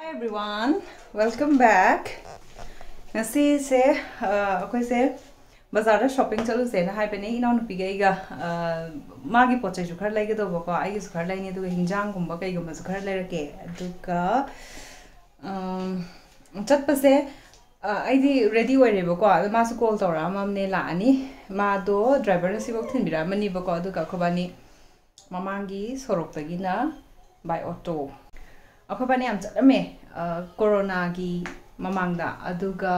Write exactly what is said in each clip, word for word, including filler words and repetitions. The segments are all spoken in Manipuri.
Hi everyone, welcome back. ꯉꯁꯤꯁꯦ ꯑ, ꯑꯩꯈꯣꯏꯁꯦ ꯕꯖꯥꯔꯗ ꯁꯣꯄꯤꯡ ꯆꯠꯂꯨꯁꯦꯅ ꯍꯥꯏꯕꯅꯦ ꯏꯅꯥꯎꯅꯨꯄꯤꯒ ꯑꯩꯒ꯫ ꯑ, ꯃꯥꯒꯤ ꯄꯣꯠ ꯆꯩꯁꯨ ꯈꯔ ꯂꯩꯒꯗꯧꯕꯀꯣ, ꯑꯩꯒꯤꯁꯨ ꯈꯔ ꯂꯩꯅꯤ, ꯑꯗꯨꯒ ꯍꯤꯟꯖꯥꯡꯒꯨꯝꯕ ꯀꯩꯒꯨꯝꯕꯁꯨ ꯈꯔ ꯂꯩꯔꯛꯀꯦ꯫ ꯑꯗꯨꯒ ꯎꯝ, ꯆꯠꯄꯁꯦ ꯑ, ꯑꯩꯗꯤ ꯔꯦꯗꯤ ꯑꯣꯏꯔꯦꯕꯀꯣ, ꯑꯗꯣ ꯃꯥꯁꯨ ꯀꯣꯜ ꯇꯧꯔꯛꯑꯝꯃꯕꯅꯦ, ꯂꯥꯛꯑꯅꯤ꯫ ꯃꯥꯗꯣ ꯗ꯭ꯔꯥꯏꯚꯔꯅ ꯁꯤꯐꯧ ꯊꯤꯟꯕꯤꯔꯛꯑꯝꯃꯅꯤꯕꯀꯣ, ꯑꯗꯨꯒ ꯑꯩꯈꯣꯏꯕꯥꯅꯤ ꯃꯃꯥꯡꯒꯤ ꯁꯣꯔꯣꯛꯇꯒꯤꯅ ꯕꯥꯏ ꯑꯣꯇꯣ꯫ ꯑꯩꯈꯣꯏꯕꯥꯅꯤ ꯌꯥꯝ ꯆꯠꯂꯝꯃꯦ, ꯑ, ꯀꯣꯔꯣꯅꯥꯒꯤ ꯃꯃꯥꯡꯗ꯫ ꯑꯗꯨꯒ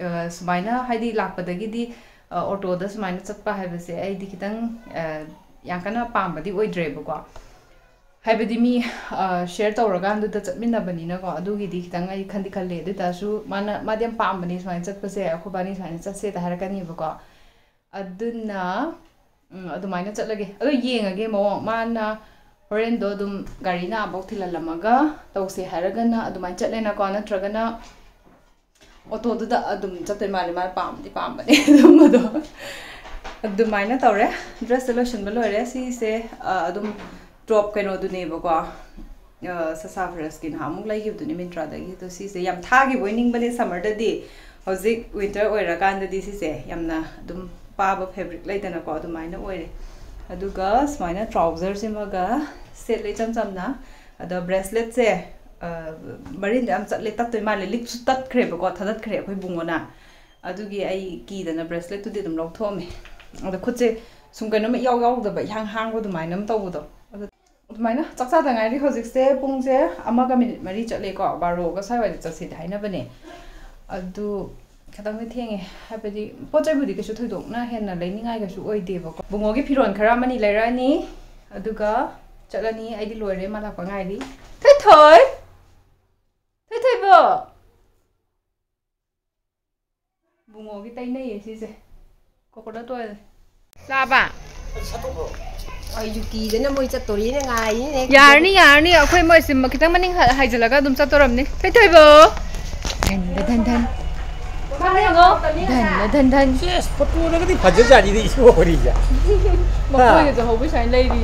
ꯑ, ꯁꯨꯃꯥꯏꯅ ꯍꯥꯏꯗꯤ ꯂꯥꯛꯄꯗꯒꯤꯗꯤ ꯑ, ꯑꯣꯇꯣꯗ ꯁꯨꯃꯥꯏꯅ ꯆꯠꯄ ꯍꯥꯏꯕꯁꯦ ꯑꯩꯗꯤ ꯈꯤꯇꯪ ꯑ, ꯌꯥꯝ ꯀꯟꯅ ꯄꯥꯝꯕꯗꯤ ꯑꯣꯏꯗ꯭ꯔꯦꯕꯀꯣ꯫ ꯍꯥꯏꯕꯗꯤ ꯃꯤ ꯁꯤꯌꯔ ꯇꯧꯔꯀꯥꯟꯗꯨꯗ ꯆꯠꯃꯤꯟꯅꯕꯅꯤꯅꯀꯣ, ꯑꯗꯨꯒꯤꯗꯤ ꯈꯤꯇꯪ ꯑꯩ ꯈꯟꯗꯤ ꯈꯜꯂꯦ꯫ ꯑꯗꯨ ꯑꯣꯏ ꯇꯥꯔꯁꯨ ꯃꯥꯅ, ꯃꯥꯗꯤ ꯌꯥꯝ ꯄꯥꯝꯕꯅꯦ ꯁꯨꯃꯥꯏꯅ ꯆꯠꯄꯁꯦ, ꯑꯩꯈꯣꯏꯕꯥꯅꯤ ꯁꯨꯃꯥꯏꯅ ꯆꯠꯁꯦꯗ ꯍꯥꯏꯔꯛꯀꯅꯦꯕꯀꯣ꯫ ꯑꯗꯨꯅ ꯎꯝ, ꯑꯗꯨꯃꯥꯏꯅ ꯆꯠꯂꯒꯦ꯫ ꯑꯗꯣ ꯌꯦꯡꯉꯒꯦ ꯃꯑꯣꯡ꯫ ꯃꯥꯅ ꯍꯣꯔꯦꯟꯗꯣ ꯑꯗꯨꯝ ꯒꯥꯔꯤꯅ ꯑꯥꯕꯧ ꯊꯤꯜꯍꯜꯂꯝꯃꯒ ꯇꯧꯁꯦ ꯍꯥꯏꯔꯒꯅ ꯑꯗꯨꯃꯥꯏꯅ ꯆꯠꯂꯦꯅꯀꯣ, ꯅꯠꯇ꯭ꯔꯒꯅ ꯑꯣꯇꯣꯗꯨꯗ ꯑꯗꯨꯝ ꯆꯠꯇꯣꯏ ꯃꯥꯜꯂꯦ꯫ ꯃꯥꯅ ꯄꯥꯝꯗꯤ ꯄꯥꯝꯕꯅꯦ ꯑꯗꯨꯝꯕꯗꯣ꯫ ꯑꯗꯨꯃꯥꯏꯅ ꯇꯧꯔꯦ꯫ ꯗ꯭ꯔꯦꯁꯁꯦ ꯂꯣꯏꯁꯤꯟꯕ ꯂꯣꯏꯔꯦ꯫ ꯁꯤꯁꯦ ꯑ, ꯑꯗꯨꯝ ꯇꯣꯞ ꯀꯩꯅꯣꯗꯨꯅꯦꯕꯀꯣ, ꯑ, ꯁꯁꯥꯐꯔꯁꯀꯤ ꯅꯍꯥꯟꯃꯨꯛ ꯂꯩꯈꯤꯕꯗꯨꯅꯦ ꯃꯤꯟꯇ꯭ꯔꯥꯗꯒꯤ꯫ ꯑꯗꯣ ꯁꯤꯁꯦ ꯌꯥꯝ ꯊꯥꯈꯤꯕ ꯑꯣꯏꯅꯤꯡꯕꯅꯦ ꯁꯝꯃꯔꯗꯗꯤ꯫ ꯍꯧꯖꯤꯛ ꯋꯤꯟꯇꯔ ꯑꯣꯏꯔꯀꯥꯟꯗꯗꯤ ꯁꯤꯁꯦ ꯌꯥꯝꯅ ꯑꯗꯨꯝ ꯄꯥꯕ ꯐꯦꯕ꯭ꯔꯤꯛ ꯂꯩꯗꯅꯀꯣ, ꯑꯗꯨꯃꯥꯏꯅ ꯑꯣꯏꯔꯦ꯫ ꯑꯗꯨꯒ ꯁꯨꯃꯥꯏꯅ ꯇ꯭ꯔꯥꯎꯖꯔꯁꯤꯃꯒ ꯁꯦꯠꯂꯦ ꯏꯆꯝ ꯆꯝꯅ꯫ ꯑꯗꯣ ꯕ꯭ꯔꯦꯁꯂꯦꯠꯁꯦ ꯑ, ꯃꯔꯤꯟꯗꯣ ꯌꯥꯝ ꯆꯠꯂꯦ, ꯇꯠꯇꯣꯏ ꯃꯥꯜꯂꯦ꯫ ꯂꯤꯛꯁꯨ ꯇꯠꯈ꯭ꯔꯦꯕꯀꯣ, ꯊꯥꯗꯠꯈ꯭ꯔꯦ ꯑꯩꯈꯣꯏ ꯕꯨꯡꯉꯣꯅ꯫ ꯑꯗꯨꯒꯤ ꯑꯩ ꯀꯤꯗꯅ ꯕ꯭ꯔꯦꯁꯂꯦꯠꯇꯨꯗꯤ ꯑꯗꯨꯝ ꯂꯧꯊꯣꯛꯑꯝꯃꯦ꯫ ꯑꯗꯣ ꯈꯨꯠꯁꯦ ꯁꯨꯝ ꯀꯩꯅꯣꯝꯃ ꯏꯌꯥꯎ ꯌꯥꯎꯗꯕ, ꯏꯍꯥꯡ ꯍꯥꯡꯕ ꯑꯗꯨꯃꯥꯏꯅ ꯑꯃ ꯇꯧꯕꯗꯣ꯫ ꯑꯗꯨ ꯑꯗꯨꯃꯥꯏꯅ ꯆꯥꯛ ꯆꯥꯗ ꯉꯥꯏꯔꯤ꯫ ꯍꯧꯖꯤꯛꯁꯦ ꯄꯨꯡꯁꯦ ꯑꯃꯒ ꯃꯤꯅꯤꯠ ꯃꯔꯤ ꯆꯠꯂꯦꯀꯣ, ꯕꯥꯔꯣꯒ ꯁ꯭ꯋꯥꯏꯋꯥꯏꯗ ꯆꯠꯁꯤꯗꯤ ꯍꯥꯏꯅꯕꯅꯦ꯫ ꯑꯗꯨ ꯈꯤꯇꯪꯗꯤ ꯊꯦꯡꯉꯦ, ꯍꯥꯏꯕꯗꯤ ꯄꯣꯠ ꯆꯩꯕꯨꯗꯤ ꯀꯩꯁꯨ ꯊꯣꯏꯗꯣꯛꯅ ꯍꯦꯟꯅ ꯂꯩꯅꯤꯡꯉꯥꯏ ꯀꯩꯁꯨ ꯑꯣꯏꯗꯦꯕꯀꯣ꯫ ꯕꯨꯡꯉꯣꯒꯤ ꯐꯤꯔꯣꯜ ꯈꯔ ꯑꯃꯅꯤ ꯂꯩꯔꯛꯑꯅꯤ, ꯑꯗꯨꯒ ꯆꯠꯂꯅꯤ꯫ ꯑꯩꯗꯤ ꯂꯣꯏꯔꯦ, ꯃꯥ ꯂꯥꯛꯄ ꯉꯥꯏꯔꯤ꯫ ꯊꯣꯏꯊꯣꯏ! ꯊꯣꯏꯊꯣꯏꯕꯣ! ꯕꯨꯡꯉꯣꯒꯤ ꯇꯩꯅꯩꯌꯦ ꯁꯤꯁꯦ꯫ Coconut oil. ꯆꯥꯕ? ꯑꯩꯁꯨ ꯀꯤꯗꯅ ꯃꯣꯏ ꯆꯠꯇꯣꯔꯤꯅ ꯉꯥꯏꯔꯤꯅꯦ꯫ ꯌꯥꯔꯅꯤ, ꯌꯥꯔꯅꯤ꯫ ꯑꯩꯈꯣꯏ ꯃꯣꯏ ꯁꯤ ꯈꯤꯇꯪ ꯃꯅꯤꯡ ꯍ-, ꯍꯥꯏꯖꯤꯜꯂꯒ ꯑꯗꯨꯝ ꯆꯠꯇꯣꯔꯝꯅꯤ꯫ ꯊꯣꯏꯊꯣꯏꯕꯣ! ꯙꯟ ꯙꯟ ꯙꯟ꯫ ꯃꯥꯅ ꯌꯦꯡꯉꯣ꯫ ꯙꯟ ꯙꯟ ꯙꯟ꯫ ꯁꯦꯁ, ꯐꯣꯇꯣꯗꯒꯗꯤ ꯐꯖꯖꯥꯠꯅꯤꯗ ꯏꯁꯣꯔ ꯋꯥꯔꯤꯁꯦ꯫ ꯃꯈꯣꯏꯒꯁꯨ ꯍꯧꯕ ꯁꯨꯃꯥꯏꯅ ꯂꯩꯔꯤ꯫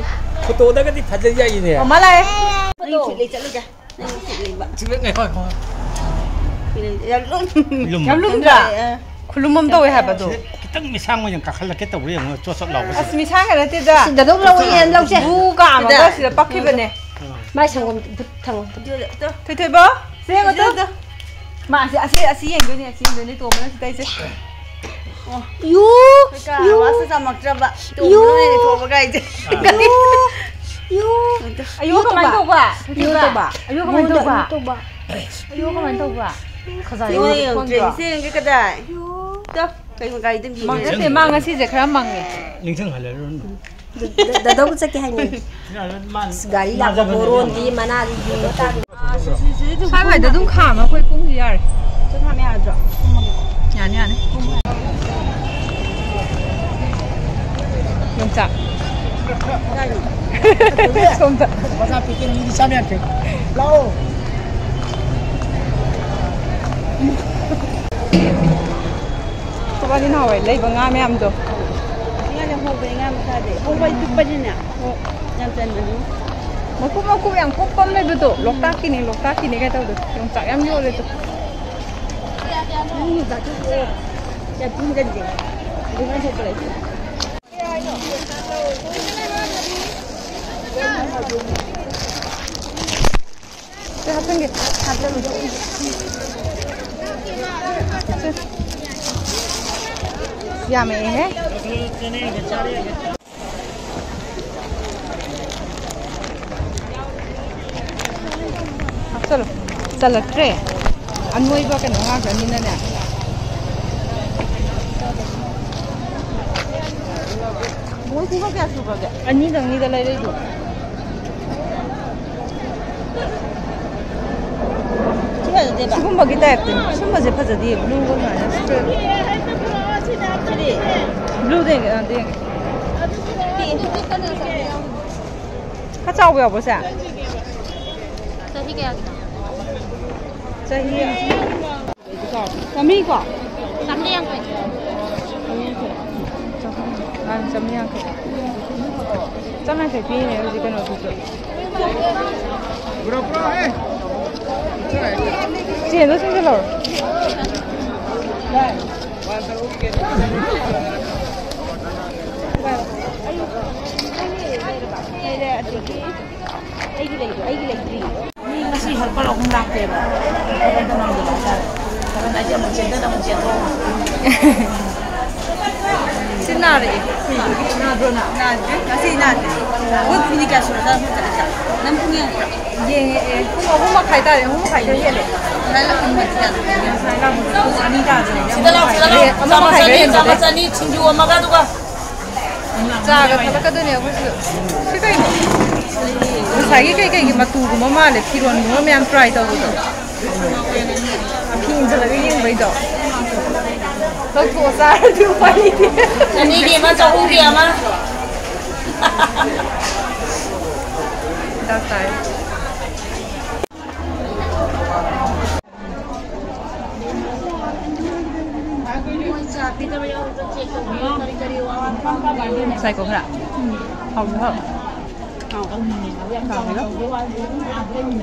ꯐꯣꯇꯣꯗꯒꯗꯤ ꯐꯖꯖꯥꯠꯅꯤꯅꯦ꯫ ꯃꯃꯥ ꯂꯥꯛꯑꯦ꯫ ꯅꯪ ꯈꯨꯠ ꯂꯩ ꯆꯠꯂꯨꯒꯦ꯫ ꯆꯤꯛꯂꯛꯅꯦ, ꯍꯣꯏ, ꯍꯣꯏ꯫ ꯌꯥꯝ ꯂꯨꯝ-, ꯂꯨꯝꯕ꯫ ꯌꯥꯝ ꯂꯨꯝꯗ꯭ꯔꯥ? ꯑ꯫ ꯈꯨꯂꯨꯝ ꯑꯃ ꯇꯧꯋꯦ ꯍꯥꯏꯕ ꯑꯗꯣ꯫ ꯁꯤꯗ ꯈꯤꯇꯪ ꯃꯤꯁꯥꯡ ꯑꯣꯏꯅ ꯀꯥꯈꯠꯂꯛꯀꯦ ꯇꯧꯕ꯭ꯔꯥ ꯌꯦꯡꯉꯣ, ꯆꯣꯠ ꯆꯣꯠ ꯂꯥꯎꯕꯁꯤꯗ꯫ ꯑꯁ, ꯃꯤꯁꯥꯡꯒ ꯅꯠꯇꯦꯗ꯫ ꯁꯤꯗ ꯑꯗꯨꯝ ꯂꯧ ꯌꯦꯟ ꯂꯧꯁꯦ꯫ ꯕꯨ ꯀꯥꯝꯃꯒ ꯁꯤꯗ ꯄꯛꯈꯤꯕꯅꯦ꯫ ꯑꯥ꯫ ꯃꯥꯏ ꯁꯪꯒꯣꯝ ꯊꯝꯃꯣ꯫ ꯊꯣꯏꯊꯣꯏꯕ, ꯁꯤ ꯌꯦꯡꯉꯣ ꯇꯨ꯫ ꯃꯥ ꯑꯁꯤ, ꯑꯁꯤ, ꯑꯁꯤ ꯌꯦꯡꯗꯣꯏꯅꯦ, ꯑꯁꯤ ꯌꯦꯡꯗꯣꯏꯅꯦ, ꯇꯣꯝꯕꯅ ꯁꯤ ꯇꯩꯁꯦ꯫ ꯑꯣ꯫ ꯌꯨ, ꯑꯩꯈꯣꯏ ꯀꯥ ꯌꯨ꯫ ꯕꯥꯁꯇ ꯆꯥꯝꯃꯛꯇ꯭ꯔꯕ꯫ ꯌꯨ꯫ ꯇꯣꯝꯕꯅ ꯂꯩꯊꯣꯛꯄꯒ ꯑꯩꯁꯦ꯫ ꯌꯨ꯫ ꯌꯨ꯫ ꯑꯗꯣ꯫ ꯑꯌꯨ ꯀꯃꯥꯏꯅ ꯇꯧꯕ? ꯌꯨ ꯇꯧꯕ꯫ ꯑꯌꯨ ꯀꯃꯥꯏꯅ ꯃꯉꯣꯟꯗ ꯇꯧꯕ? ꯌꯨ ꯇꯧꯕ꯫ ꯑꯌꯨ ꯀꯃꯥꯏꯅ ꯇꯧꯕ? ꯈꯖꯥꯏ ꯁꯤ ꯌꯦꯡꯉꯨ, ꯌꯦꯡꯉꯨ, ꯌꯦꯡꯉꯨ, ꯈꯣꯡꯗ꯭ꯔꯣ? ꯁꯤ ꯌꯦꯡꯒꯦ ꯀꯗꯥꯏ? ꯌꯨ꯫ ꯇꯣ, ꯀꯩꯅꯣ ꯒꯥꯔꯤꯗ ꯃꯤ ꯃꯪ-, ꯂꯩꯔꯦ꯫ ꯅꯠꯇꯦ, ꯃꯥ ꯉꯁꯤꯁꯦ ꯈꯔ ꯃꯪꯉꯦ꯫ ꯅꯤꯡꯁꯤꯡꯍꯜꯂꯔꯨꯅꯨ꯫ ꯗ-, ꯗ-, ꯗꯗꯧ ꯆꯠꯀꯦ ꯍꯥꯏꯅꯤ꯫ ꯃꯥ-, ꯑꯁ, ꯒꯥꯔꯤ ꯂꯥꯛꯄ ꯃꯥꯟꯖꯕꯅꯦ꯫ ꯕꯣꯔꯣꯟꯗꯤ ꯃꯅꯥꯗꯤ ꯌꯨ ꯇꯥꯔꯤ꯫ ꯁ꯭ꯋꯥꯏꯋꯥꯏꯗ ꯑꯗꯨꯝ ꯈꯥꯝꯃ ꯑꯩꯈꯣꯏ ꯄꯨꯡꯁꯤ ꯌꯥꯔꯦ꯫ ꯆꯠ ꯊꯥꯝ ꯌꯥꯗ꯭ꯔꯣ? ꯌꯥꯅꯤ, ꯌꯥꯅꯤ꯫ ꯌꯣꯡꯆꯥꯛ꯫ ꯀꯗꯥꯏꯅꯣ? ꯁꯣꯝꯗ꯫ ꯃꯆꯥ ꯄꯤꯛꯀꯤꯡ ꯃꯤꯗꯤ ꯆꯥꯝ ꯌꯥꯡꯈꯩ꯫ ꯂꯥꯛꯑꯣ꯫ ꯑꯩꯈꯣꯏꯕꯥꯅꯤ ꯅꯍꯥꯟꯋꯥꯏ ꯂꯩꯕ ꯉꯥ ꯃꯌꯥꯝꯗꯣ꯫ ꯉꯥꯅ ꯍꯣꯡꯕꯅꯦ, ꯉꯥ ꯃꯆꯥꯗꯤ꯫ ꯍꯣꯡꯕ ꯄꯤꯛꯄꯅꯤꯅ꯫ ꯌꯥꯝ ꯆꯟꯕꯅꯤ꯫ ꯃꯀꯨꯞ ꯃꯀꯨꯞ ꯌꯥꯝ ꯀꯨꯞꯄ ꯑꯃ ꯂꯩꯕꯗꯣ, ꯂꯣꯛꯇꯥꯛꯀꯤꯅꯦ, ꯂꯣꯛꯇꯥꯛꯀꯤꯅꯦ ꯀꯥꯏ ꯇꯧꯕꯗꯣ꯫ ꯌꯣꯡꯆꯥꯛ ꯌꯥꯝ ꯌꯣꯜꯂꯦ ꯑꯗꯣ꯫ ꯅꯪ ꯌꯣꯡꯆꯥꯛ ꯆꯨꯞꯄꯣ꯫ ꯌꯥꯝ ꯊꯨꯝꯖꯟꯗꯦ꯫ ꯑꯗꯨꯃꯥꯏꯅ ꯇꯧꯕ ꯂꯩꯇꯦ꯫ ꯁꯤ ꯍꯥꯞꯆꯤꯟꯒꯦ꯫ ꯌꯥꯝꯃꯛꯑꯦꯍꯦ꯫ ꯍꯥꯞꯆꯜꯂꯣ꯫ ꯆꯜꯂꯛꯇ꯭ꯔꯦ꯫ ꯑꯅꯣꯏꯕ ꯀꯩꯅꯣ ꯉꯥꯛꯇꯅꯤꯅꯅꯦ꯫ ꯃꯣꯏ ꯈꯨꯡꯒꯪ ꯀꯌꯥ ꯁꯨꯈ꯭ꯔꯒꯦ? ꯑꯅꯤꯗꯪꯅꯤꯗ ꯂꯩꯔꯛꯏꯗꯣ꯫ ꯁꯤ ꯐꯖꯗꯦꯕ? ꯁꯤꯒꯨꯝꯕꯒꯤ ꯇꯥꯏꯞꯇꯅꯤ꯫ ꯁꯨꯝꯕꯁꯦ ꯐꯖꯗꯦ, blue ꯒ ꯁꯨꯃꯥꯏꯅ straight꯫ ꯀꯔꯤ? Blue ꯗ ꯌꯦꯡꯒꯦ, ꯑꯥ, ꯗ ꯌꯦꯡꯒꯦ꯫ ꯈꯔ ꯆꯥꯎꯕ ꯌꯥꯎꯕ꯭ꯔꯣ ꯁꯦ? ꯆꯍꯤ ꯀꯌꯥꯒꯤꯅꯣ? ꯆꯍꯤ ꯆꯥꯝꯃꯔꯤ ꯀꯣ? ꯆꯥꯝꯃꯔꯤ ꯌꯥꯡꯈꯩ꯫ ꯆꯥꯝꯃꯔꯤ ꯌꯥꯡꯈꯩ꯫ ꯆꯥꯝꯃꯔꯤ ꯌꯥꯡꯈꯩ ꯄꯤꯔꯤꯅꯦ ꯍꯧꯖꯤꯛ ꯀꯩꯅꯣꯗꯨꯁꯨ꯫ ꯆꯦꯟꯗꯣ ꯁꯤꯟꯖꯜꯂꯣ꯫ ꯑꯩꯒꯤ ꯂꯩꯇ꯭ꯔꯤ꯫ ꯃꯤ ꯉꯁꯤ helper ꯑꯍꯨꯝ ꯂꯥꯛꯇꯦꯕ꯫ Helper ꯑꯝꯇ ꯉꯝꯗꯕ ꯍꯥꯏꯇꯥꯔꯦ꯫ ꯑꯗꯨꯅ ꯑꯩꯁꯦ ꯑꯃꯨꯛ ꯆꯦꯟꯗꯅ ꯑꯃꯨꯛ ꯆꯦꯟꯊꯣꯛꯑꯣ꯫ ꯁꯤ ꯅꯥꯔꯛꯑꯦ꯫ ꯅꯥꯗ꯭ꯔꯣ ꯅꯪ? ꯅꯥꯗ꯭ꯔꯤ꯫ ꯉꯁꯤ ꯅꯥꯗ꯭ꯔꯤ꯫ ꯑꯩꯈꯣꯏ ꯐꯤꯗꯤ ꯀꯌꯥ ꯁꯨꯔꯖꯥꯠꯅꯣ ꯆꯠꯂꯤꯁꯦ? ꯅꯪ ꯄꯨꯡ ꯌꯦꯡꯕ꯭ꯔꯥ? ꯌꯦꯡꯉꯛꯑꯦ꯫ ꯄꯨꯡ ꯑꯍꯨꯝ ꯃꯈꯥꯏ ꯇꯥꯔꯦ꯫ ꯑꯍꯨꯝ ꯃꯈꯥꯏ ꯈꯔ ꯍꯦꯜꯂꯦ꯫ ꯉꯁꯥꯏ ꯂꯥꯛꯄꯗꯣ ꯄꯨꯡ ꯑꯅꯤ ꯇꯥꯗ꯭ꯔꯤꯉꯩꯗ ꯁꯤꯗ ꯂꯥꯛꯑꯣ, ꯁꯤꯗ ꯂꯥꯛꯑꯣ꯫ ꯑꯃ ꯆꯥꯃ ꯃꯈꯥꯏ ꯈꯔ ꯆꯅꯤ, ꯆꯥꯃ ꯍꯦꯟꯕꯗ꯫ ꯆꯅꯤ, ꯁꯤꯡꯖꯨ ꯑꯃꯒ ꯑꯗꯨꯒ꯫ ꯆꯥꯒ ꯊꯛꯂꯛꯀꯗꯣꯏꯅꯦ ꯑꯩꯈꯣꯏꯁꯨ꯫ ꯁꯤ ꯀꯩꯅꯣ? ꯉꯁꯥꯏꯒꯤ ꯀꯩꯀꯩꯒꯤ ꯃꯇꯨꯒꯨꯝꯕ ꯃꯥꯜꯂꯦ, ꯐꯤꯔꯣꯟꯒꯨꯝꯕ ꯃꯌꯥꯝ try ꯇꯧꯕꯗꯣ꯫ ꯐꯤ ꯏꯟꯁꯤꯜꯂꯒ ꯌꯦꯡꯕꯩꯗꯣ꯫ ꯂꯧꯊꯣꯛꯑ ꯆꯥꯔꯗꯤ ꯎꯄꯥꯏ ꯂꯩꯇꯦ꯫ ꯆꯅꯤꯒꯤ ꯑꯃ, ꯆꯍꯨꯝꯒꯤ ꯑꯃ꯫ ꯍꯤꯗꯥꯛ ꯆꯥꯏ꯫ ꯉꯁꯥꯏꯀꯣ ꯈꯔ ꯍꯥꯎꯁꯨ ꯍꯥꯎ꯫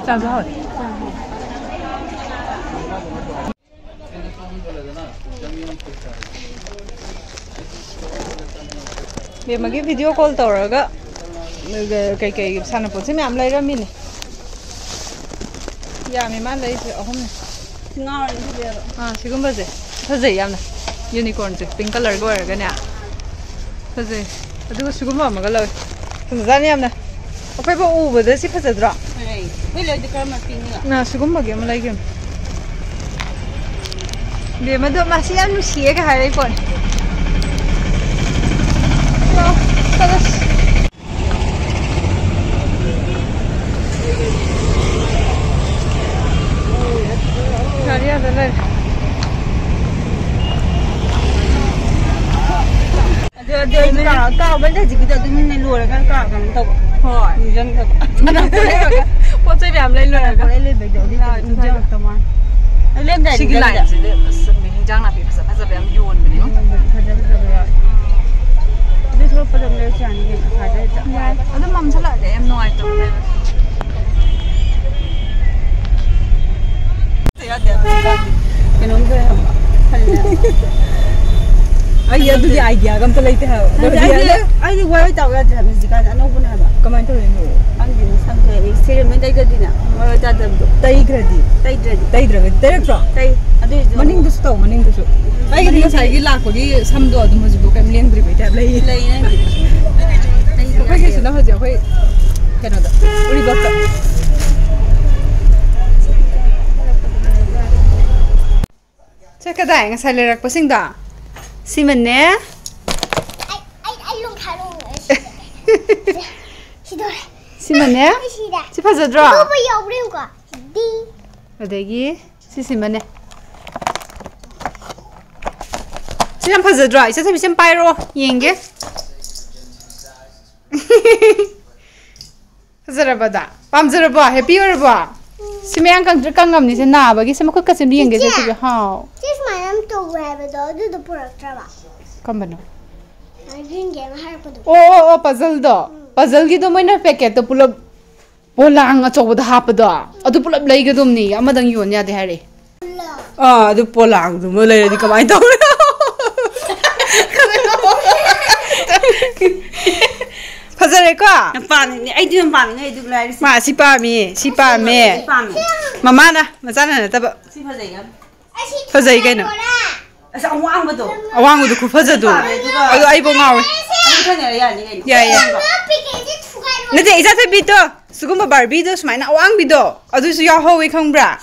ꯆꯥꯕ ꯍꯥꯎꯋꯦ꯫ ꯕꯦꯝꯃꯒꯤ video call ꯇꯧꯔꯒ ꯀꯩꯀꯩ ꯁꯥꯟꯅꯄꯣꯠꯁꯦ ꯃꯌꯥꯝ ꯂꯩꯔꯝꯃꯤꯅꯦ꯫ ꯌꯥꯝꯃꯤ ꯃꯥꯅ ꯂꯩꯔꯤꯁꯦ, ꯑꯍꯨꯝꯅꯦ꯫ ꯉꯥꯎꯔꯦ ꯁꯤꯗꯤ꯫ ꯑꯥ, ꯁꯤꯒꯨꯝꯕꯁꯦ ꯐꯖꯩ ꯌꯥꯝꯅ꯫ Unicornꯁꯦ pink colourꯒ ꯑꯣꯏꯔꯒꯅꯦ꯫ ꯐꯖꯩ꯫ ꯑꯗꯨꯒ ꯁꯤꯒꯨꯝꯕ ꯑꯃꯒ ꯂꯧꯋꯦ꯫ ꯐꯖꯖꯥꯠꯅꯤ ꯌꯥꯝꯅ꯫ ꯑꯩꯈꯣꯏꯐꯥꯎ ꯎꯕꯗ ꯁꯤ ꯐꯖꯗ꯭ꯔꯣ? ꯐꯖꯩ꯫ ꯑꯩꯈꯣꯏ ꯂꯩꯗꯤ ꯀꯔꯝꯕ pinkꯅꯣ? ꯅ ꯁꯤꯒꯨꯝꯕꯒꯤ ꯑꯃ ꯂꯩꯈꯤꯕꯅꯦ꯫ ꯕꯦꯝꯃꯗꯣ ꯃꯥꯁꯤ ꯌꯥꯝ ꯅꯨꯡꯁꯤꯌꯦꯒ ꯍꯥꯏꯔꯛꯏ ꯄꯣꯠꯅꯤ꯫ ꯂꯥꯛꯑꯣ, ꯆꯠꯂꯁꯤ꯫ ꯒꯥꯔꯤ ꯑꯥꯗ ꯂꯩꯔꯦ꯫ ꯑꯗꯨ, ꯑꯗꯨ ꯑꯩ ꯀꯥ-, ꯀꯥꯎꯕꯅꯦ ꯍꯧꯖꯤꯛꯀꯤꯗꯣ ꯑꯗꯨꯝ ꯂꯣꯏꯔꯒ ꯀꯥ-, ꯀꯩꯅꯣ ꯇꯧꯕ꯫ ꯍꯣꯏ꯫ ꯅꯤꯡꯁꯤꯡꯗꯕ꯫ ꯄꯣꯠ ꯆꯩ ꯃꯌꯥꯝ ꯂꯩ ꯂꯣꯏꯔꯒ꯫ ꯄꯣꯠ ꯂꯩ ꯂꯩꯕꯩꯗꯣ ꯍꯧꯖꯤꯛ ꯂꯥꯛꯑꯣ, ꯅꯤꯡꯁꯤꯡꯉꯛꯇ ꯃꯥꯜꯂꯦ꯫ ꯑꯗꯨ ꯂꯩꯔꯝꯗꯥꯏ ꯁꯤꯒꯤ ꯅꯤꯡꯁꯤꯡꯉꯛꯏꯗ꯫ Lineꯁꯤꯗꯤ ꯑꯁ, ꯃꯤ ꯍꯤꯟꯖꯥꯡ ꯅꯥꯄꯤ ꯐꯖ ꯐꯖꯕ ꯌꯥꯝ ꯌꯣꯟꯕꯅꯦ꯫ ꯎꯝ, ꯐꯖ ꯐꯖꯕ ꯌꯥꯎꯋꯦ꯫ ꯑꯗꯨ ꯊꯣꯛꯂꯛꯄꯗ ꯑꯗꯨꯝ ꯂꯩꯔꯁꯨ ꯌꯥꯅꯤ ꯀꯩꯅꯣ, ꯑꯁ꯭ꯋꯥꯏꯗ ꯍꯦꯛꯇ꯫ ꯌꯥꯏ꯫ ꯑꯗꯨꯝ ꯃꯝꯁꯤꯜꯂꯛꯑꯗꯤ ꯌꯥꯝ ꯅꯨꯡꯉꯥꯏꯇꯕꯅꯦ꯫ ꯑꯗꯨꯒꯤ ꯑꯥꯏꯗꯤꯌꯥꯒ ꯑꯝꯇ ꯂꯩꯇꯦ ꯍꯥꯏꯕ꯫ ꯅꯠꯇꯦ, ꯑꯩꯗꯤ, ꯑꯩꯗꯤ ꯋꯥꯔꯣꯏ ꯇꯥꯎ ꯌꯥꯗ꯭ꯔꯦ ꯍꯥꯏꯕ ꯍꯧꯖꯤꯛꯀꯥꯟ ꯑꯅꯧꯕꯅꯦ ꯍꯥꯏꯕ꯫ ꯀꯃꯥꯏꯅ ꯇꯧꯔꯤꯅꯣ? ꯈꯪꯗꯦ, ꯁꯝꯁꯦ ꯑꯩ ꯁꯦꯔꯝ ꯂꯣꯏ ꯇꯩꯗ꯭ꯔꯗꯤꯅꯦ ꯋꯥꯔꯣꯏ ꯇꯥꯗꯕꯗꯣ꯫ ꯇꯩꯈ꯭ꯔꯗꯤ? ꯇꯩꯗ꯭ꯔꯗꯤ? ꯇꯩꯗ꯭ꯔꯒꯗꯤ ꯇꯩꯔꯛꯇ꯭ꯔꯣ? ꯇꯩ꯫ ꯑꯗꯨꯏꯁꯨ ꯃꯅꯤꯡꯗꯨꯁꯨ ꯇꯧ, ꯃꯅꯤꯡꯗꯨꯁꯨ꯫ ꯑꯩꯒꯤꯗꯤ ꯃꯅꯤꯡꯗꯤ ꯉꯁꯥꯏꯒꯤ ꯂꯥꯛꯄꯒꯤ ꯁꯝꯗꯣ ꯑꯗꯨꯝ ꯍꯧꯖꯤꯛꯐꯥꯎ ꯀꯩꯝ ꯂꯦꯡꯗ꯭ꯔꯤꯕꯩ ꯇꯥꯏꯞ ꯂꯩ꯫ ꯂꯩ ꯅꯪꯗꯤ꯫ ꯑꯩꯈꯣꯏꯒꯤꯁꯤꯅ ꯍꯧꯖꯤꯛ ꯑꯩꯈꯣꯏ ꯀꯩꯅꯣꯗ ꯎꯔꯤꯄꯣꯛꯇ꯫ ꯆꯠꯀꯗꯥꯏ ꯉꯁꯥꯏ ꯂꯩꯔꯛꯄꯁꯤꯡꯗꯣ? ꯁꯤꯃꯅꯦ꯫ ꯑꯩ, ꯑꯩ, ꯑꯩ ꯂꯣꯡꯊꯥ ꯂꯣꯡꯉꯦ꯫ ꯁꯤꯗꯣꯔꯦ꯫ ꯁꯤꯃꯅꯦ꯫ ꯑꯩ ꯁꯤꯔꯦ꯫ ꯁꯤ ꯐꯖꯗ꯭ꯔꯣ? ꯑꯇꯣꯞꯄ ꯌꯥꯎꯕ꯭ꯔꯥ ꯌꯦꯡꯉꯨꯀꯣ꯫ ꯗꯤ꯫ ꯑꯗꯒꯤ ꯁꯤꯁꯤꯃꯅꯦ꯫ ꯁꯤ ꯌꯥꯝ ꯐꯖꯗ꯭ꯔꯣ? ꯏꯆꯟ ꯁꯦꯝꯕꯤ, ꯁꯤ ꯌꯥꯝ ꯄꯥꯏꯔꯣ, ꯌꯦꯡꯒꯦ꯫ ꯐꯖꯔꯕꯗ? ꯄꯥꯝꯖꯔꯕꯣ? ꯍꯦꯄꯤ ꯑꯣꯏꯔꯕꯣ? ꯁꯤ ꯃꯌꯥꯝ ꯀꯪꯗ꯭ꯔ ꯀꯪꯉꯝꯅꯤꯁꯦ, ꯅꯥꯕꯒꯤ꯫ ꯁꯤ ꯃꯈꯨꯠꯀꯁꯦ ꯑꯝꯇ ꯌꯦꯡꯒꯦꯁꯦ, ꯏꯆꯦ, ꯁꯤꯕꯨ꯫ ꯍꯥꯎ꯫ ꯆꯦ ꯁꯨꯃꯥꯏꯅ ꯑꯃ ꯇꯧꯕ ꯍꯥꯏꯕꯗꯣ ꯑꯗꯨꯗꯣ ꯄꯨꯔꯛꯇ꯭ꯔꯕ? ꯀꯝꯕꯅꯣ? ꯒ꯭ꯔꯤꯟꯒꯤ ꯑꯃ ꯍꯥꯏꯔꯛꯄꯗꯣ꯫ ꯑꯣ, ꯑꯣ, ꯑꯣ, ꯄꯖꯜꯗꯣ꯫ ꯎꯝ꯫ ꯄꯖꯜꯒꯤꯗꯣ ꯃꯣꯏꯅ ꯄꯦꯀꯦꯠꯇꯣ ꯄꯨꯂꯞ ꯄꯣꯂꯥꯡ ꯑꯆꯧꯕꯗ ꯍꯥꯞꯄꯗꯣ, ꯑꯗꯨ ꯄꯨꯂꯞ ꯂꯩꯒꯗꯣꯝꯅꯤ, ꯑꯃꯗꯪ ꯌꯣꯟ ꯌꯥꯗꯦ ꯍꯥꯏꯔꯛꯑꯦ꯫ ꯑꯥ, ꯑꯗꯨ ꯄꯣꯂꯥꯡꯗꯨꯃ ꯂꯩꯔꯗꯤ ꯀꯃꯥꯏꯅ ꯇꯧꯕ? ꯐꯖꯔꯦꯀꯣ? ꯌꯥꯝ ꯄꯥꯝꯃꯤꯅꯦ꯫ ꯑꯩꯗꯤ ꯌꯥꯝ ꯄꯥꯝꯃꯤꯅꯦ, ꯑꯩꯗꯤ ꯂꯥꯏꯔꯤꯁꯦ꯫ ꯃꯥ ꯑꯁꯤ ꯄꯥꯝꯃꯤ, ꯁꯤ ꯄꯥꯝꯃꯦ꯫ ꯁꯤ ꯄꯥꯝꯃꯤ꯫ ꯃꯃꯥꯅ, ꯃꯆꯥꯅ ꯅꯠꯇꯕ꯫ ꯁꯤ ꯐꯖꯩ ꯌꯥꯝ꯫ ꯐꯖꯩ ꯀꯩꯅꯣ꯫ ꯑꯁ, ꯑꯋꯥꯡꯕꯗꯣ꯫ ꯑꯋꯥꯡꯕꯗꯣ ꯈꯨꯐꯖꯗꯣ꯫ ꯄꯥꯝꯃꯦ, ꯑꯗꯨꯒ ꯑꯗꯣ ꯑꯩꯕꯨ ꯉꯥꯎꯋꯦ꯫ ꯑꯗꯨ ꯈꯔ ꯂꯩꯔ ꯌꯥꯅꯤ ꯀꯩꯅꯣ꯫ ꯌꯥꯏ, ꯌꯥꯏ꯫ ꯑꯋꯥꯡꯕ꯫ ꯅꯠꯇꯦ, ꯏꯆꯥ ꯊꯣꯏꯕꯤꯗꯣ, ꯁꯤꯒꯨꯝꯕ ꯕꯥꯔꯕꯤꯗꯣ ꯁꯨꯃꯥꯏꯅ ꯑꯋꯥꯡꯕꯤꯗꯣ, ꯑꯗꯨꯁꯨ ꯌꯥꯎꯍꯧꯋꯤ ꯈꯪꯕ꯭ꯔꯥ?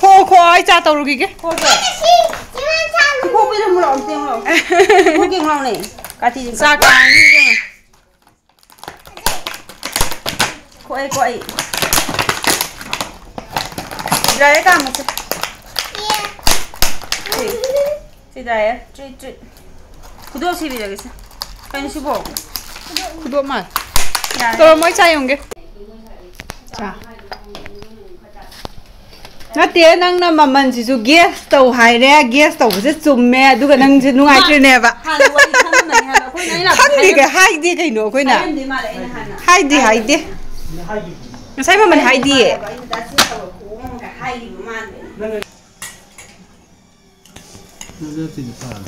ꯈꯣ, ꯈꯣ, ꯑꯩ ꯆꯥ ꯇꯧꯔꯨꯈꯤꯒꯦ꯫ ꯈꯣꯁꯦ꯫ ꯁꯤ ꯈꯣꯛꯄꯤꯗꯣ ꯑꯃꯨꯛ ꯂꯥꯛꯑꯣ, ꯑꯝꯇ ꯌꯦꯡꯉꯨ ꯂꯥꯛꯑꯣ꯫ ꯈꯣꯛꯀꯦ ꯉꯥꯎꯅꯦ꯫ ꯀꯥꯇꯤꯁꯦ ꯆꯥ ꯀꯥꯡ ꯀꯣꯛꯑꯦ, ꯀꯣꯛꯑꯦ꯫ ꯗ꯭ꯔꯥꯏꯌꯔ ꯀꯥꯝꯃꯁꯦ꯫ ꯁꯤ, ꯁꯤ ꯗ꯭ꯔꯥꯏꯌꯔ꯫ Treat, treat. ꯈꯨꯗꯣꯞ ꯁꯤꯕꯤꯔꯒꯦꯁꯦ꯫ ꯀꯩꯅꯣ ꯁꯤꯕꯣ? ꯈꯨꯗꯣꯞ ꯃꯥꯜꯂꯦ꯫ ꯌꯥꯔꯦ꯫ ꯇꯧꯔꯝꯃꯣꯏ, ꯆꯥ ꯌꯣꯟꯒꯦ꯫ ꯆꯥ꯫ ꯅꯠꯇꯦ, ꯅꯪꯅ ꯃꯃꯜꯁꯤꯁꯨ ꯒꯦꯁ ꯇꯧ ꯍꯥꯏꯔꯦ, ꯒꯦꯁ ꯇꯧꯕꯁꯦ ꯆꯨꯝꯃꯦ, ꯑꯗꯨꯒ ꯅꯪꯁꯦ ꯅꯨꯡꯉꯥꯏꯇ꯭ꯔꯤꯅꯦꯕ꯫ ꯍꯥꯟꯅ ꯋꯥꯔꯤ ꯈꯪꯉꯝꯃꯅꯤ ꯍꯥꯏꯕ꯫ ꯑꯩꯈꯣꯏꯅ ꯑꯩ ꯂꯥꯛꯄꯗ ꯈꯪꯗꯦ, ꯍꯥꯏꯔꯝ-, ꯀꯩ ꯍꯥꯏꯗꯦ ꯀꯩꯅꯣ ꯑꯩꯈꯣꯏꯅ꯫ ꯍꯥꯏꯔꯝꯗꯦ ꯃꯥꯜꯂꯦ ꯑꯩꯅ ꯍꯥꯟꯅ꯫ ꯍꯥꯏꯗꯦ, ꯍꯥꯏꯗꯦ꯫ ꯉꯁꯥꯏ ꯃꯃꯜ ꯍꯥꯏꯗꯤꯌꯦ꯫ ꯑꯩꯅ ꯗꯥ ꯁꯤ ꯇꯧꯔ ꯈꯨꯍꯣꯡ ꯑꯃꯒ ꯍꯥꯏꯈꯤꯕ ꯃꯥꯜꯂꯦ꯫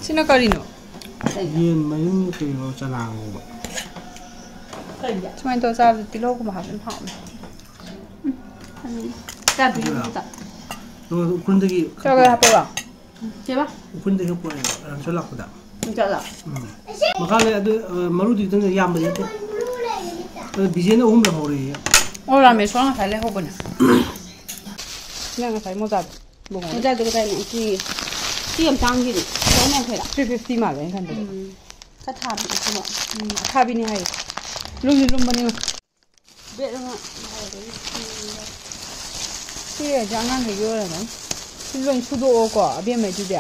ꯁꯤꯅ ꯀꯔꯤꯅꯣ? ꯌꯦꯟ ꯃꯌꯨꯝ ꯀꯩꯅꯣ ꯆꯅꯥ ꯉꯧꯕ꯫ ꯁꯨꯃꯥꯏꯅ ꯇꯧꯔ ꯆꯥꯕꯗ ꯇꯤꯜꯍꯧꯒꯨꯝꯕ ꯍꯥꯞꯄ ꯑꯗꯨꯝ ꯍꯥꯎꯕꯅꯦ꯫ ꯆꯥꯗ꯭ꯔꯤꯕꯣ? ꯅꯉꯣꯟꯗ ꯎꯈ꯭ꯔꯨꯜꯗꯒꯤ ꯆꯥꯒꯦ ꯍꯥꯞꯄꯛꯑꯣ꯫ ꯀꯩꯕ? ꯎꯈ꯭ꯔꯨꯜꯗꯒꯤ ꯄꯨꯔꯛꯑꯦꯕ ꯔꯥꯃꯦꯁꯣꯔ ꯂꯥꯛꯄꯗ꯫ ꯆꯠꯂꯣ꯫ ꯎꯝ꯫ ꯃꯈꯥ ꯂꯩ ꯑꯗꯨ, ꯑ, ꯃꯔꯨꯗꯤ ꯈꯤꯇꯪ ꯌꯥꯝꯕꯗꯤ ꯅꯠꯇꯦ꯫ ꯑꯗꯨ ꯕꯤꯖꯦꯟ ꯑꯍꯨꯝ ꯂꯧꯍꯧꯔꯦꯌꯦ꯫ ꯑꯣ, ꯔꯥꯃꯦꯁꯣꯔ ꯉꯁꯥꯏ ꯂꯩꯍꯧꯕꯅꯦ꯫ ꯅꯪ ꯉꯁꯥꯏ ꯃꯣꯖꯥꯗꯣ ꯂꯨꯍꯣꯡꯕꯗ꯫ ꯃꯣꯖꯥꯗꯣ ꯀꯗꯥꯏꯅꯣ? ꯁꯤ, ꯁꯤ ꯌꯥꯝ ꯇꯥꯡꯈꯤꯅꯦ꯫ ꯆꯍꯨꯝ ꯌꯥꯡꯈꯩꯔ? Three fifty ꯃꯥꯜꯂꯦ ꯑꯩꯅ ꯈꯟꯕꯗ꯫ ꯎꯝ꯫ ꯈꯔ ꯊꯥꯕꯤ ꯁꯤꯕꯣ꯫ ꯎꯝ, ꯑꯊꯥꯕꯤꯅꯤ ꯍꯥꯏꯌꯦ꯫ ꯂꯨꯝꯗꯤ ꯂꯨꯝꯕꯅꯤ꯫ ꯕꯦꯠ ꯑꯃ ꯁꯤ ꯑꯉꯥꯡꯈꯩꯒꯤ ꯑꯣꯏꯔꯝꯒꯅꯤ꯫ ꯁꯤ ꯂꯣꯏ ꯁꯨꯗꯣꯛꯑꯣꯀꯣ, ꯑꯕꯦꯝꯃꯩꯗꯨꯗꯤ꯫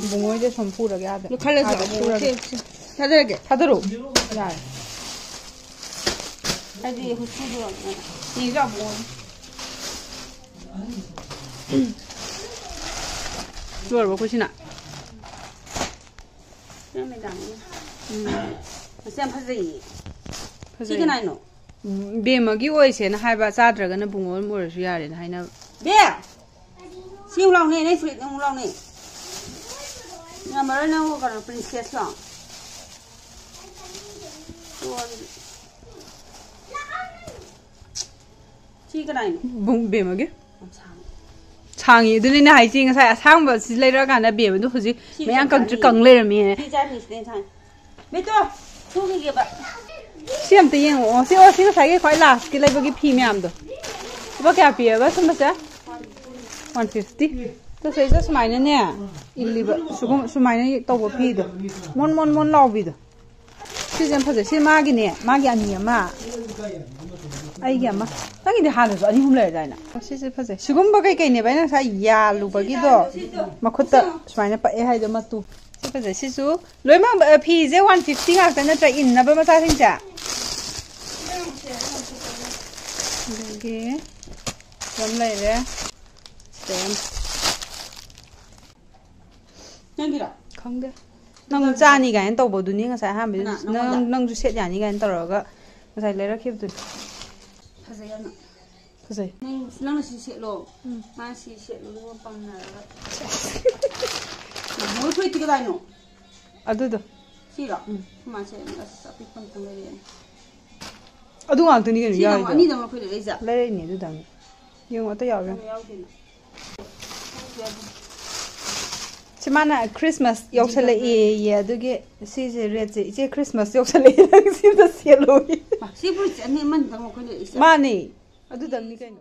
ꯏꯕꯨꯡꯉꯣꯏꯗ ꯁꯨꯝ ꯄꯨꯔꯒꯦ ꯑꯥꯗ꯫ ꯂꯨꯈꯠꯂꯁꯤ ꯑꯥꯗ ꯑꯃꯨꯛ ꯄꯨꯔꯒꯦ꯫ ꯁꯦ-, ꯁꯦ-, ꯊꯥꯗꯔꯒꯦ꯫ ꯊꯥꯗꯔꯨ꯫ ꯌꯥꯔꯦ꯫ ꯍꯥꯏꯗꯤ ꯍꯨꯆꯨꯗꯣ ꯌꯦꯡꯁꯤ ꯂꯥꯎ ꯑꯃꯨꯛ꯫ ꯂꯣꯏꯔꯕꯣ ꯑꯩꯈꯣꯏ ꯁꯤꯅ? ꯁꯤ ꯌꯥꯝ ꯐꯖꯩꯌꯦ꯫ ꯁꯤ ꯐꯖꯩ꯫ ꯀꯅꯥꯏꯅꯣ? ꯕꯦꯝꯃꯒꯤ ꯑꯣꯏꯁꯦꯅ ꯍꯥꯏꯕ, ꯆꯥꯗ꯭ꯔꯒꯅ ꯕꯨꯡꯉꯣ ꯑꯃ ꯑꯣꯏꯔꯁꯨ ꯌꯥꯔꯦꯅ ꯍꯥꯏꯅꯕ꯫ ꯕꯦ! ꯁꯤ ꯑꯃꯨꯛ ꯂꯥꯎꯅꯦ, ꯅꯪ ꯐꯨꯔꯤꯠ ꯑꯃꯨꯛ ꯂꯥꯎꯅꯦ꯫ ꯉꯝꯃꯔꯣꯏ ꯅꯪ ꯀꯩꯅꯣ princess ꯂꯣ? ꯁꯤ ꯀꯅꯥꯏꯅꯣ? ꯕꯨꯡ-, ꯕꯦꯝꯃꯒꯤ꯫ ꯌꯥꯝ ꯁꯥꯡꯉꯤ꯫ ꯁꯥꯡꯉꯤ, ꯑꯗꯨꯅꯤꯅꯦ ꯍꯥꯏꯁꯦ, ꯉꯁꯥꯏ ꯑꯁꯥꯡꯕ ꯁꯤ ꯂꯩꯔꯛꯑꯀꯥꯟꯗ ꯕꯦꯝꯃꯗꯣ ꯍꯧꯖꯤꯛ ꯁꯤ ꯃꯌꯥꯡ ꯀꯪꯇ꯭ꯔꯤꯛ ꯆꯥꯅꯤ꯫ ꯀꯪ ꯂꯩꯔꯝꯃꯦ꯫ ꯁꯤ ꯆꯥꯅꯤ, ꯁꯤꯗꯩ ꯁꯥꯡꯉꯤ꯫ ꯕꯦꯇꯣ, ꯊꯣꯛꯈꯤꯒꯦꯕ꯫ ꯁꯤ ꯑꯝꯇ ꯌꯦꯡꯉꯛꯑꯣ꯫ ꯁꯤ, ꯑꯣ, ꯁꯤ ꯉꯁꯥꯏꯒꯤ ꯈ꯭ꯋꯥꯏ last ꯀꯤ ꯂꯩꯕꯒꯤ ꯐꯤ ꯃꯌꯥꯝꯗꯣ꯫ ꯂꯨꯄꯥ ꯀꯌꯥ ꯄꯤꯌꯦꯕ ꯁꯨꯝꯕꯁꯦ? One fifty꯫ ꯇꯣ ꯁꯤꯗꯩꯁꯤꯗ ꯁꯨꯃꯥꯏꯅꯅꯦ, ꯏꯜꯂꯤꯕ, ꯁꯨꯒꯨꯝ-, ꯁꯨꯃꯥꯏꯅ ꯇꯧꯕ ꯐꯤꯗꯣ꯫ ꯃꯣꯟ, ꯃꯣꯟ, ꯃꯣꯟ ꯂꯥꯎꯕꯤꯗꯣ꯫ ꯁꯤꯁꯦ ꯌꯥꯝ ꯐꯖꯩ꯫ ꯁꯤ ꯃꯥꯒꯤꯅꯦ, ꯃꯥꯒꯤ ꯑꯅꯤ ꯑꯃ꯫ ꯑꯩꯒꯤ ꯑꯃ꯫ ꯅꯪꯒꯤꯗꯤ ꯍꯥꯟꯅꯁꯨ ꯑꯅꯤ ꯑꯍꯨꯝ ꯂꯩꯔꯗꯥꯏꯅꯦ? ꯑꯣ, ꯁꯤꯁꯦ ꯐꯖꯩ꯫ ꯁꯤꯒꯨꯝꯕ ꯀꯩꯀꯩꯅꯦꯕ ꯑꯩꯅ ꯉꯁꯥꯏ ꯌꯥꯜꯂꯨꯕꯒꯤꯗꯣ? ꯃꯈꯨꯠꯇ ꯁꯨꯃꯥꯏꯅ ꯄꯛꯑꯦ ꯍꯥꯏꯗꯣ, ꯃꯇꯨ꯫ ꯁꯤ ꯐꯖꯩ꯫ ꯁꯤꯁꯨ ꯂꯣꯏꯅꯃꯛ, ꯑ, ꯐꯤꯁꯦ one fifty ꯉꯥꯛꯇ ꯅꯠꯇ꯭ꯔꯥ, ꯏꯟꯅꯕ ꯃꯆꯥꯁꯤꯡꯁꯦ? ꯑꯗꯒꯤ ꯁꯤꯗ ꯑꯃ ꯂꯩꯔꯦ꯫ ꯁꯤꯗ ꯑꯃ꯫ ꯅꯪꯒꯤꯔꯣ? ꯈꯪꯗꯦ꯫ ꯅꯪ ꯆꯥꯅꯤ ꯀꯥꯏꯅ ꯇꯧꯕꯗꯨꯅꯤ ꯉꯁꯥꯏ ꯑꯍꯥꯟꯕꯗꯤ꯫ ꯀꯅꯥ? ꯅꯪꯉꯣꯟꯗ? ꯅꯪ, ꯅꯪꯁꯨ ꯁꯦꯠ ꯌꯥꯅꯤ ꯀꯥꯏꯅ ꯇꯧꯔꯒ ꯉꯁꯥꯏ ꯂꯩꯔꯛꯈꯤꯕꯗꯨꯅꯤ꯫ ꯐꯖꯩ ꯌꯥꯝꯅ꯫ ꯐꯖꯩ꯫ ꯅꯪ, ꯅꯪꯅ ꯁꯤ ꯁꯦꯠꯂꯣ꯫ ꯎꯝ꯫ ꯃꯥꯅ ꯁꯤ ꯁꯦꯠꯂꯣ, ꯑꯗꯨꯒ ꯄꯪꯅꯔꯒ꯫ ꯃꯣꯏ ꯐꯨꯔꯤꯠꯇꯤ ꯀꯗꯥꯏꯅꯣ? ꯑꯗꯨꯗꯣ꯫ ꯁꯤꯔꯣ? ꯎꯝ꯫ ꯃꯥꯁꯦ ꯑꯁ ꯑꯄꯤꯛꯄ ꯑꯝꯇꯪ ꯂꯩꯔꯛꯑꯦ꯫ ꯑꯗꯨ ꯉꯥꯛꯇꯅꯤ ꯀꯩꯅꯣ ꯁꯤꯅ ꯑꯃꯨꯛ ꯌꯥꯎꯔꯤꯗꯣ꯫ ꯑꯅꯤꯗꯪ ꯑꯩꯈꯣꯏ ꯂꯩꯔꯛꯏꯁꯦ? ꯂꯩꯔꯛꯏꯅꯦ ꯑꯗꯨꯗꯪ꯫ ꯌꯦꯡꯉꯣ ꯑꯇꯩ ꯌꯥꯎꯕ꯭ꯔꯥ? ꯌꯥꯎꯗꯦꯅ꯫ ꯁꯤ ꯃꯥꯅ ꯈ꯭ꯔꯤꯁꯃꯥꯁ ꯌꯧꯁꯜꯂꯛꯑꯦꯌꯦ ꯑꯗꯨꯒꯤ ꯁꯤꯁꯦ ꯔꯦꯠꯁꯦ ꯏꯆꯦ ꯈ꯭ꯔꯤꯁꯃꯥꯁ ꯌꯧꯁꯜꯂꯛꯑꯦ ꯅꯪ ꯁꯤꯗ ꯁꯦꯠꯂꯣꯌꯦ꯫ ꯁꯤ ꯐꯨꯔꯤꯠꯁꯦ ꯑꯅꯤ ꯑꯃꯅꯤꯗꯪ ꯑꯩꯈꯣꯏ ꯂꯩꯔꯛꯏꯁꯦ? ꯃꯥꯅꯦ ꯑꯗꯨꯗꯪꯅꯤ ꯀꯩꯅꯣ꯫